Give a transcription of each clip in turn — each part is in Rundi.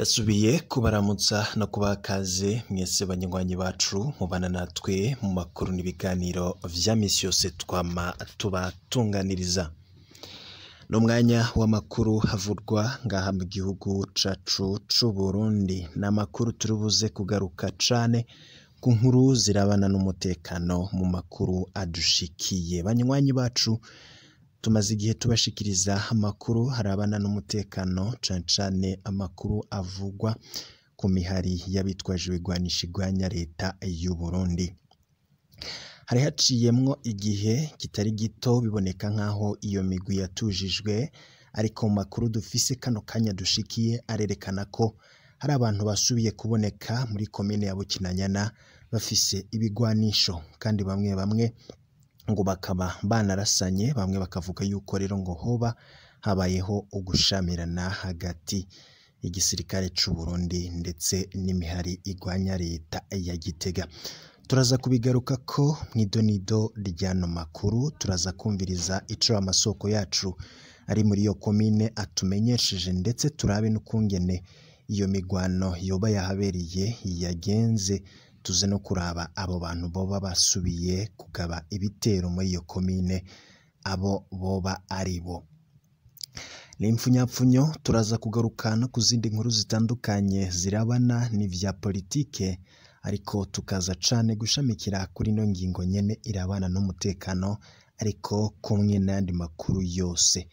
Ndasubiye kubaramutsa no kubaha ikaze mwese banywanyi bacu mubana natwe mu makuru n'ibiganiro vya misi yose twama tubatunganiriza. N'umwanya w'amakuru havurwa ngaha mu gihugu cacu c'Uburundi. Ni amakuru turibuze kugaruka cane ku nkuru zirabana n'umutekano mu makuru adushikiye. Banywanyi bacu, tumaze igihe tubashikiriza amakuru harabana n'umutekano, cane cane amakuru avugwa ku mihari y'abitwaje ibigwanisho igwanya leta y'u Burundi. Hari haciyemwo igihe kitari gito biboneka nk'aho iyo migwi yatujijwe, ariko mu makuru dufise kano kanya dushikiye arerekana ko hari abantu basubiye kuboneka muri komine ya Bukinanyana bafise ibigwanisho, kandi bamwe bamwe ngo bakaba banarasanye, bamwe bakavuga yuko rero ngo hoba habayeho ugushamirana hagati y'igisirikare c'u Burundi ndetse n'imihari igwanya leta ya Gitega. Turaza kubigaruka ko mw'idonido ry'ano makuru, turaza kumviriza ico amasoko yacu ari muri iyo komine atumenyesheje, ndetse turabe n'ukungene iyo migwano yoba yahabereye yagenze, tuze no kuraba abo bantu boba basubiye kugaba ibitero muri iyo komine abo boba ari bo. Ni impfunyapfunyo, turaza kugaruka no ku zindi nkuru zitandukanye zirabana n'ivya politike, ariko tukaza cane gushamikira kuri ino ngingo nyene irabana n'umutekano, ariko kumwe n'ayandi makuru yose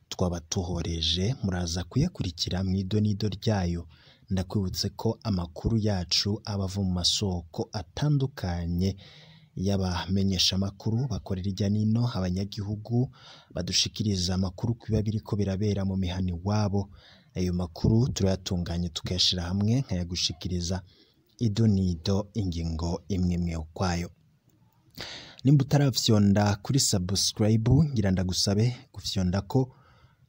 twaba tuhoreje muraza kuyakurikira mw'idonido ryayo. Ndakwibutse ko amakuru yacu aba ava mu masoko atandukanye y'abamenyeshamakuru bakorera irya nino, abanyagihugu badushikiriza amakuru ku biba biriko birabera mu mihana iwabo. Ayo makuru turayatunganya tukayashira hamwe nkayagushikiriza idonido, ingingo imwe imwe ukwayo. Nimba utaravyonda kuri subscribe, ngira ndagusabe gufyondako,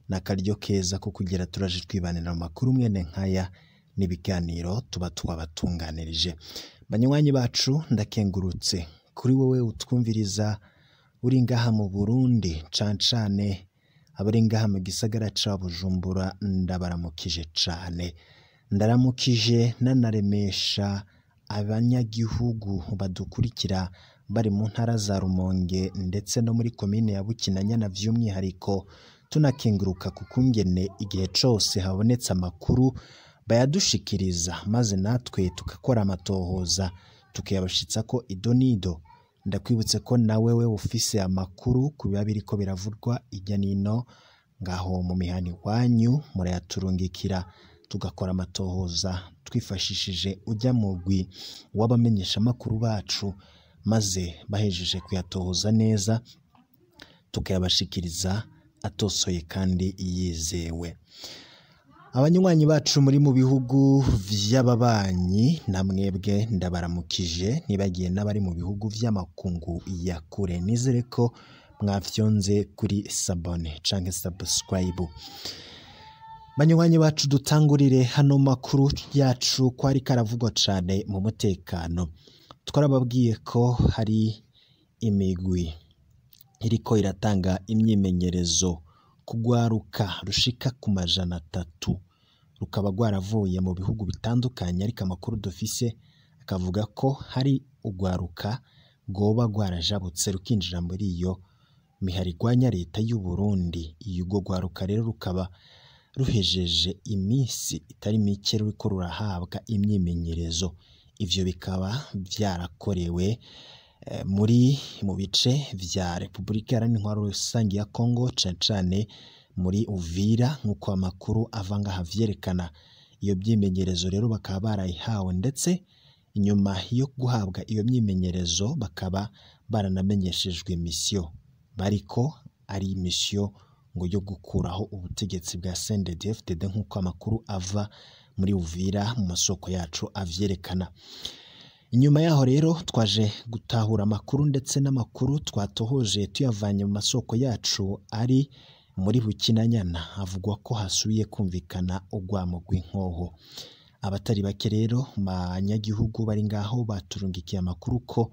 n'akaryo keza ko kugira turaje twibanira mu makuru mwene nkaya n'ibiganiro tuba twabatunganirije. Banywanyi bacu, ndakengurutse kuri wowe utwumviriza uri ngaha mu Burundi, cane cane abari ngaha mu gisagara ca Bujumbura, ndabaramukije cane. Ndaramukije nanaremesha abanyagihugu badukurikira bari mu ntara za Rumonge ndetse no muri komine ya Bukinanyana vy'umwihariko, tunakenguruka ku kungene igihe cose habonetse amakuru bayadushikiriza, maze natwe tugakora amatohoza tukayabashitsako idonido. Ndakwibutse ko na wewe ufise amakuru ku biba biriko biravugwa irya nino ngaho mu mihana iwanyu, murayaturungikira tugakora amatohoza twifashishije urya mugwi w'abamenyeshamakuru bacu, maze bahejeje kuyatohoza neza tukayabashikiriza atosoye kandi yizewe. Abanywanyi bacu muri mu bihugu vy'ababanyi, namwebwe ndabaramukije, nibagiye n'abari mu bihugu vy'amakungu ya kure. Nizere ko mwafyonze kuri s'abonner canke subscribe. Banywanyi bacu, dutangurire hano makuru yacu ko ari karavugwa cane mu mutekano. Twarababwiye ko hari imigwi iriko iratanga imyimenyerezo kugwaruka rushika ku 300, rukaba rwaravuye mu bihugu bitandukanye, ariko amakuru dufise akavuga ko hari ugwaruka rwoba rwarajabutse rukinjira muri iyo mihari igwanya leta y'u Burundi. Urwo rwaruka rero rukaba ruhejeje iminsi itari mike ruriko rurahabwa imyimenyerezo. Ivyo bikaba vyarakorewe muri mu bice vya Repubulika Iharanira Intwaro Rusangi ya Congo, cane cane muri Uvira, nk'uko amakuru ava ngaha avyerekana. Iyo myimenyerezo rero bakaba barayihawe, ndetse inyuma yo guhabwa iyo myimenyerezo bakaba baranamenyeshejwe mission bariko, ari mission ngo yo gukuraho ubutegetsi bwa CNDD-FDD, nk'uko amakuru ava muri Uvira mu masoko yacu avyerekana. Inyuma yaho rero twaje gutahura amakuru, ndetse n'amakuru twatohoje tuyavanye mu masoko yacu ari muri Bukinanyana, havugwa ko hasubiye kumvikana urwamo rw'inkoho. Abatari bake rero banyagihugu bari ngaho baturungikiye amakuru ko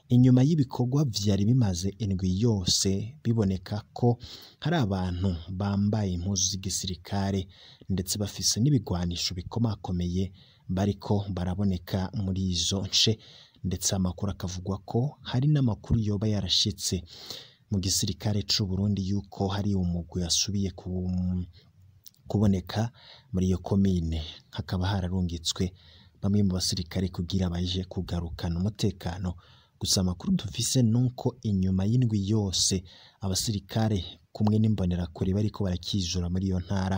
Inyuma y'ibikorwa vyari bimaze indwi yose biboneka ko hari abantu bambaye impuzu z'igisirikare ndetse bafise n'ibigwanisho bikomakomeye bariko baraboneka muri izo nce, ndetse amakuru akavugwa ko hari n'amakuru yoba yarashitse mu gisirikare c'u Burundi yuko hari umugwi yasubiye kuboneka muri iyo komine, hakaba hararungitswe bamwe mu basirikare kugira baje kugarukana umutekano. Gusa amakuru dufise nuko inyuma y'indwi yose abasirikare kumwe n'imbonerakure bariko barakizura muri iyo ntara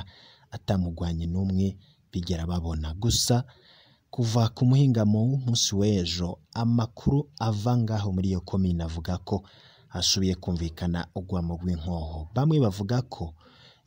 atamugwanyi n'umwe bigera babona. Gusa kuva ku muhingamo w'umunsi w'ejo amakuru ava ngaho muri iyo komine avuga ko hasubiye kumvikana urwamo rw'inkoho. Bamwe bavuga ko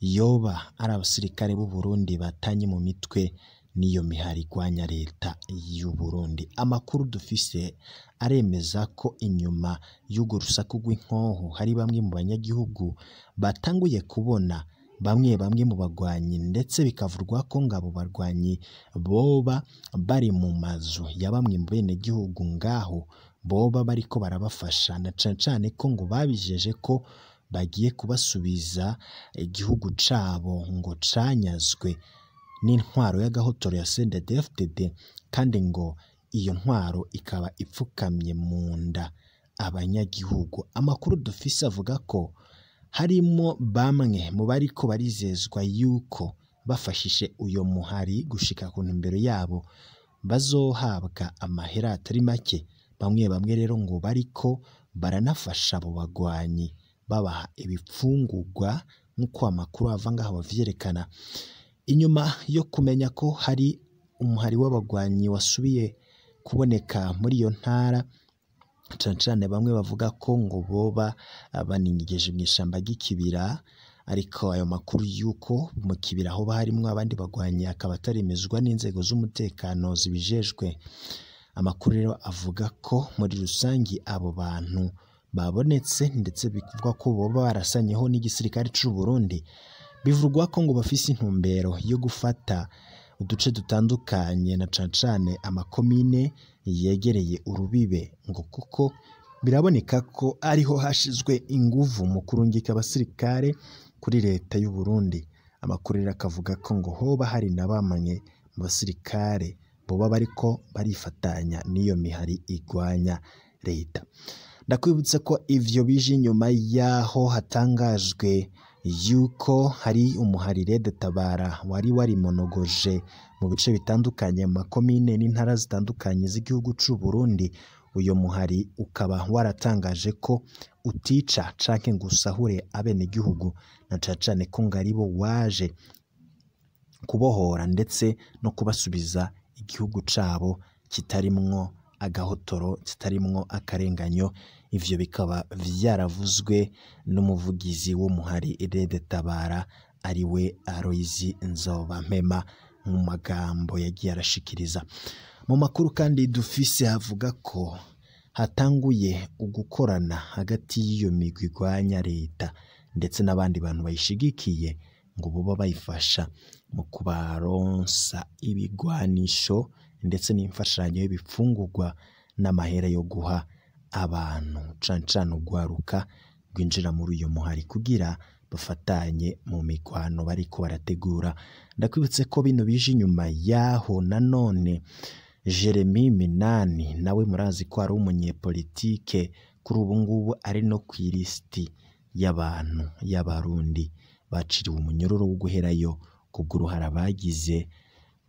yoba ari abasirikare b'u Burundi batanye mu mitwe n'iyo mihari igwanya leta y'u Burundi. Amakuru dufise aremeza ko inyuma y'urwo rusaku rw'inkoho hari bamwe mu banyagihugu batanguye kubona bamwe bamwe mu bagwanyi, ndetse bikavurwa ko ngabo barwanyi boba bari mu mazu ya bamwe mu benegihugu ngaho boba bariko barabafasha, na cane cane ko ngo babijeje ko bagiye kubasubiza igihugu cabo ngo canyazwe n'intwaro y'agahotoro ya CNDD-FDD, kandi ngo iyo ntwaro ikaba ipfukamye mu nda abanyagihugu. Amakuru dufise avuga ko harimo bamwe mu bariko barizezwa yuko bafashije uyo muhari gushika ku ntumbero yabo bazohabwa amahera atari make. Bamwe bamwe rero ngo bariko baranafasha abo bagwanyi babaha ibifungurwa nk'uko amakuru ava ngaho bavyerekana. Inyuma yo kumenya ko hari umuhari w'abagwanyi wasubiye kuboneka muri iyo ntara, cane cane bamwe bavuga ko ngo boba baninyegeje mw'ishamba ry'ikibira, ariko ayo makuru yuko mu kibira hoba harimwo abandi bagwanyi akaba ataremezwa n'inzego z'umutekano zibijejwe. Amakuru rero avuga ko muri rusangi abo bantu babonetse, ndetse bivugwa ko boba barasanyeho n'igisirikare c'u Burundi. Bivugwa ko ngo bafise intumbero yo gufata uduce dutandukanye na cane cane amakomine yegereye urubibe, ngo kuko biraboneka ko ariho hashizwe inguvu mu kurungika abasirikare kuri leta y'u Burundi. Amakuru rero akavuga ko ngo hoba hari na bamwe mu basirikare boba bariko barifatanya n'iyo mihari igwanya leta. Ndakwibutsa ko ivyo bije inyuma yaho hatangajwe yuko hari umuhari Red Tabara wari warimonogoje mu bice bitandukanye mu makomine n'intara zitandukanye z'igihugu c'u Burundi. Uyo muhari ukaba waratangaje ko utica canke ngo usahure abenegihugu, na cane cane ko ngo aribo waje kubohora ndetse no kubasubiza igihugu cabo kitarimwo agahotoro, kitarimwo akarenganyo. Ivyo bikaba vyaravuzwe n'umuvugizi w'umuhari Red Tabara ariwe Aloys Nzobampema mu magambo yagiye arashikiriza. Mu makuru kandi dufise havuga ko hatanguye ugukorana hagati y'iyo migwi igwanya leta ndetse n'abandi bantu bayishigikiye ngo boba bayifasha mu kubaronsa ibigwanisho ndetse n'imfashanyo y'ibifungurwa n'amahera yo guha abantu, cane cane urwaruka rwinjira muri uyo muhari kugira bafatanye mu migwano bariko barategura. Ndakwibutse ko bino bije inyuma yaho nanone Jeremy Minani nawe murazi ko ari umunyepolitike kuri ubu ngubu ari no kw'ilisiti y'abantu y'abarundi baciriwe umunyururu wo guherayo kubw'uruhara bagize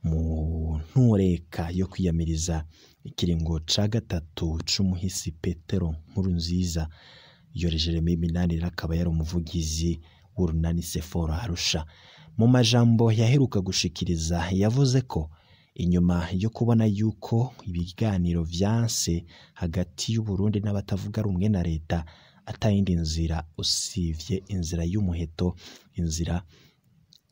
mu ntureka yo kwiyamiriza ikiringo ca gatatu c'umuhisi Petero Nkurunziza. Iyo Jeremy Minani rero akaba yari umuvugizi w'urunani Sefora Arusha. Mu majambo yaheruka gushikiriza yavuze ko inyuma yo kubona yuko ibiganiro vyanse hagati y'u Burundi n'abatavuga rumwe na leta atayindi nzira usivye inzira y'umuheto, inzira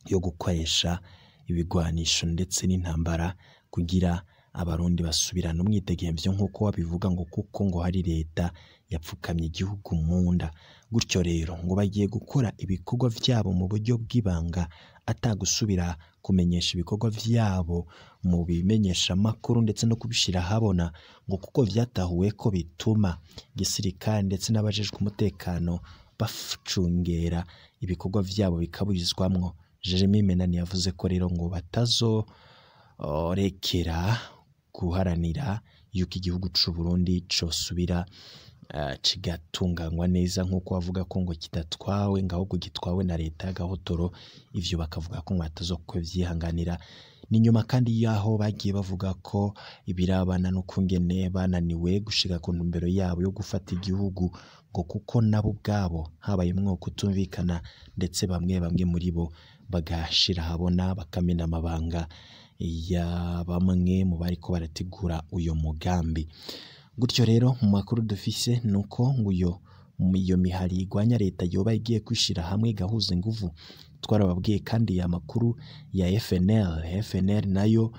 yo gukoresha ibigwanisho ndetse n'intambara kugira abarundi basubirana umwidegemvyo nk'uko babivuga, ngo kuko ngo hari leta yapfukamye igihugu mu nda. Gutyo rero ngo bagiye gukora ibikorwa vyabo mu buryo bw'ibanga, atagusubira kumenyesha ibikorwa vyabo mu bimenyeshamakuru ndetse no kubishira ahabona, ngo kuko vyatahuwe ko bituma igisirikare ndetse n'abajejwe umutekano bacungera ibikorwa vyabo bikaburizwamwo. Jeremy Minani yavuze ko rero ngo batazorekera guharanira yuko igihugu c'u Burundi cosubira kigatunganywa neza, nk'uko bavuga ko ngo kidatwawe ngo ahubwo gitwawe na leta y'agahotoro. Ivyo bakavuga ko ngo batazokuvyihanganira. Ni nyuma kandi yaho bagiye bavuga ko ibirabana n'ukungene bananiwe gushika ku ntumbero yabo yo gufata igihugu, ngo kuko nabo ubwabo habayemwo kutumvikana, ndetse bamwe bamwe muri bo bagashira ahabona bakamena amabanga ya bamwe mu bariko barategura uyo mugambi. Gutyo rero mu makuru dufise nuko ngo iyo mihari igwanya leta yoba igiye kwishira hamwe igahuza inguvu. Twarababwiye kandi ya makuru ya FNL nayo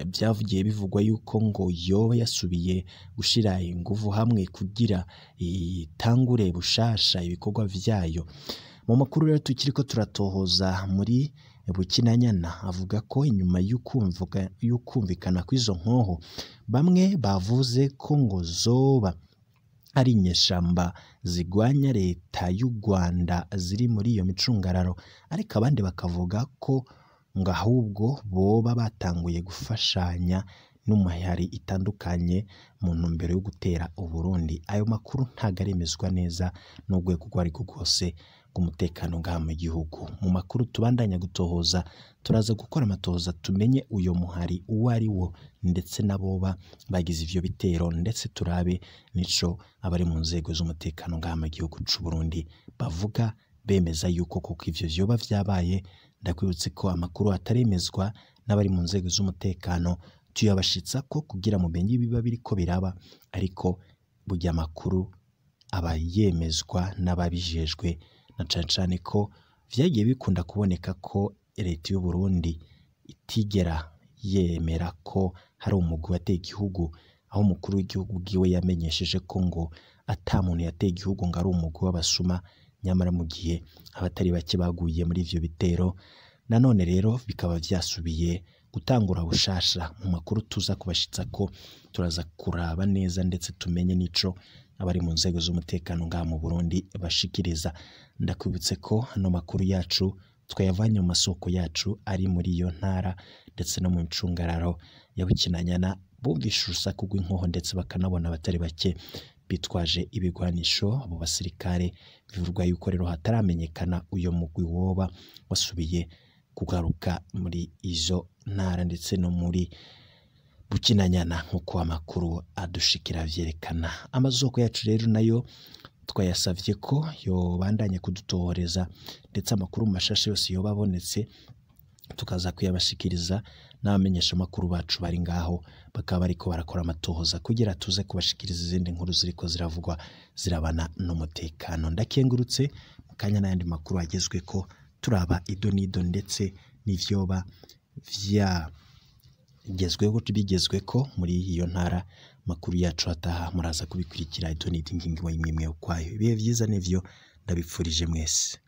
byavugiye bivugwa yuko ngo yoba yasubiye gushira inguvu hamwe kugira itangure bushasha ibikorwa vyayo. Mu makuru rero tukiriko turatohoza muri Bukinanyana avuga ko inyuma y'ukumvikana kw'izo nkoho, bamwe bavuze ko ngo zoba ari inyeshamba zigwanya leta y'u Rwanda ziri muri iyo micungararo, ariko abandi bakavuga ko ngo ahubwo boba batanguye gufashanya n'umahari itandukanye mu ntumbero yo gutera Uburundi. Ayo makuru ntago aremezwa neza n'urwego urwo arirwo rwose rw'umutekano ngaha mu gihugu. Mu makuru tubandanya gutohoza, turaza gukora amatohoza tumenye uyo muhari uwo ari wo ndetse n'aboba bagize ivyo bitero, ndetse turabe nico abari mu nzego z'umutekano ngaha mu gihugu c'u Burundi bavuga bemeza yuko koko ivyo vyoba vyabaye. Ndakwibutse ko amakuru ataremezwa n'abari mu nzego z'umutekano tuyabashitsa ko kugira mumenye ibiba biriko biraba, ariko burya amakuru aba yemezwa n'ababijejwe, na cane cane ko vyagiye bikunda kuboneka ko leta y'u Burundi itigera yemera ko hari umugwi wateye igihugu, aho umukuru w'igihugu bwiwe yamenyesheje ko ngo ata muntu yateye igihugu ngo ari umugwi w'abasuma, nyamara mu gihe abatari bake baguye muri ivyo bitero. Nanone rero bikaba vyasubiye gutangura bushasha. Mu makuru tuza kubashitsa ko turaza kuraba neza ndetse tumenye nico abari mu nzego z'umutekano ngaha mu Burundi bashikiriza. Ndakwibutse ko ano makuru yacu twayavanye mu masoko yacu ari muri iyo ntara ndetse no mu micungararo ya Bukinanyana, bumvishe urusaku rw'inkoho ndetse bakanabona abatari bake bitwaje ibigwanisho. Abo basirikare bivugwa yuko rero hataramenyekana uyo mugwi woba wasubiye kugaruka muri izo ntara ndetse no muri Bukinanyana, nk'uko amakuru adushikira vyerekana. Amasoko yacu rero nayo twayasavye ko yobandanye kudutohoreza, ndetse amakuru mashasha yose yoba abonetse tukaza kuyabashikiriza n'abamenyesha amakuru bacu bari ngaho, bakaba bariko barakora amatohoza kugira tuze kubashikiriza izindi nkuru ziriko ziravugwa zirabana n'umutekano. Ndakengurutse mu kanya n'ayandi makuru agezweko turaba ido n'ido ndetse n'ivyoba vyagezweho bigezweko muri iyo ntara. Makuru yacu ataha muraza kubikurikira ido n'ido ingingo imwe imwe ukwayo. Ibihe vyiza nivyo ndabipfurije mwese.